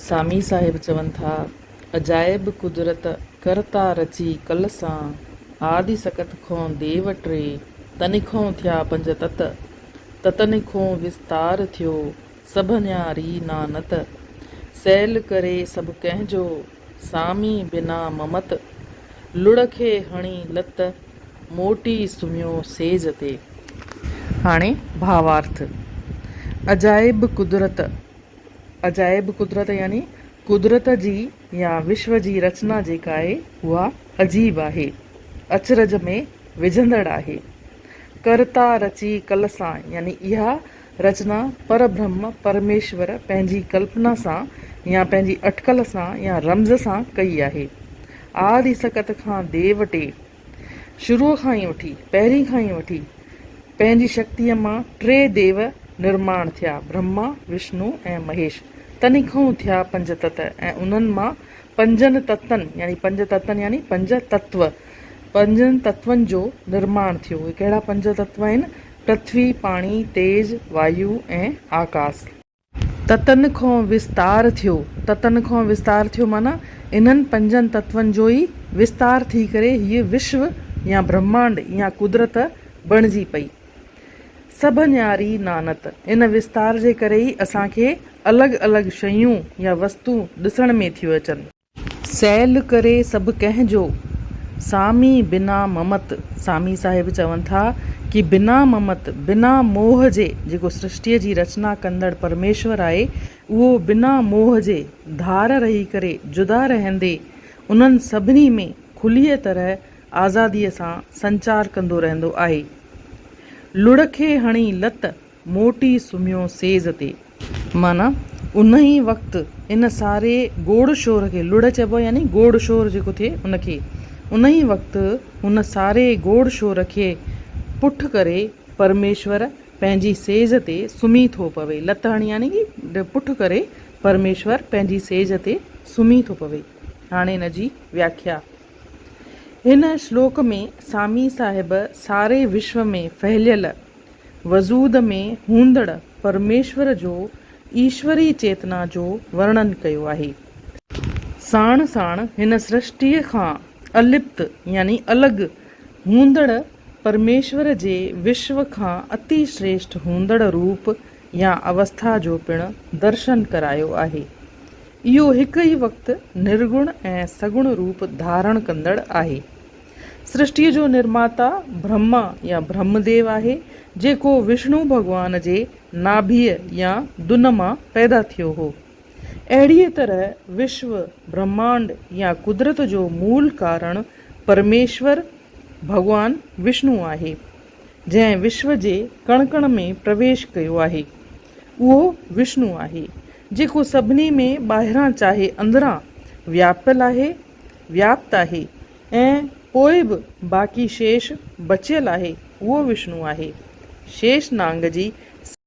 سامي صاحب چون ٿا، عجائب قدرت ڪرتا رچي ڪل سان، آدي سڪت کون ديو ٽي، تن کون ٿيا پنج تت، تتن کون وستار ٿيو، سڀ نياري نانت، سيل ڪري سڀ ڪنهن جو، سامي بنا ممت، لڙ کي هڻي لت، موٽي سمهيو سيج تي. هاڻي ڀاوارٿ، عجائب قدرت، عجائب قدرت يعني قدرت جي يا وشو جي رچنا جيڪا آهي اها عجيب آهي، اچرج ۾ وجهندڙ آهي. ڪرتا رچي ڪل سان يعني اها رچنا پربرهم پرميشور پنهنجي ڪلپنا سان يا پنهنجي اٽڪل سان يا رمز سان ڪئي آهي. آدي سڪت کان ديو ٽي، شروع کان ئي وٺي، پهرين کان ئي وٺي، پنهنجي شڪتيء مان ٽي ديو نرماڻ ٿيا، برهما، وشنو ۽ مهيش. تنهن کان ٿيا پنج تت ۽ انهن مان پنجن تتن يعني پنج تتن يعني پنج تتو، پنجن تتون جو نرماڻ ٿيو. اهي ڪهڙا پنج تتو آهن؟ پرٿوي، پاڻي، تيج، وايو ۽ آڪاس. تتن کان وستار ٿيو، تتن کان وستار ٿيو معنيٰ انهن پنجن تتون جو ئي وستار ٿي ڪري هيء وشو يا برهمانڊ يا قدرت بڻجي پئي. سڀ نياري نانت، ان وستار جي ڪري ئي اسان کي الڳ الڳ شيون يا وستون ڏسڻ ۾ ٿيون اچن. سيل ڪري سڀ ڪنهن جو، سامي بنا ممت، سامي صاحب چون ٿا ڪي بنا ممت، بنا موهه جي جيڪو سرشٽيء جي رچنا ڪندڙ پرميشور آهي، اهو بنا موهه جي ڌار رهي ڪري جدا رهندي انهن سڀني ۾ کليء طرح آزاديء سان سنچار ڪندو رهندو آهي. لڙ کي هڻي لت، موٽي سمهيو سيج تي. معنيٰ، انهيء وقت ان ساري گوڙ شور کي، لڙ چئبو آهي يعني گوڙ شور جيڪو ٿئي ان کي، انهيء وقت هن ساري گوڙ شور کي پٺ ڪري پرميشور پنهنجي سيج تي سمهي ٿو پوي. لت هڻي يعني ڪي پٺ ڪري پرميشور پنهنجي سيج تي سمهي ٿو پوي. هاڻي ان جي وياکيا. هن شلوڪ ۾ سامي صاحب ساري وشو ۾ ڦهليل وجود ۾ هوندڙ پرميشور جو ايشوري چيتنا جو ورڻن ڪيو آهي. ساڻ ساڻ هن سرشٽيء کان الپت يعني الڳ هوندڙ پرميشور جي وشو کان اتي شريشٺ هوندڙ روپ يا اوسٿا جو پڻ درشن ڪرايو آهي. اهو هڪ ئي وقت نرگڻ ۽ سگڻ روپ ڌارڻ ڪندڙ آهي. سرشٽيء جو نرماتا برهما يا برهمديو آهي، جيڪو وشنو ڀڳوان جي ناڀيء يا دن مان پيدا ٿيو هو. اهڙيء طرح وشو، برهمانڊ يا قدرت جو مول ڪارڻ پرميشور، ڀڳوان وشنو آهي، جنهن وشو جي ڪڻ ڪڻ ۾ پرويش ڪيو آهي. اهو وشنو آهي، جيڪو سڀني ۾ ٻاهران چاهي اندران وياپيل آهي، وياپت آهي ۽ پوء به باقي شيش بچيل آهي، اهو وشنو آهي. شيش نانگ جي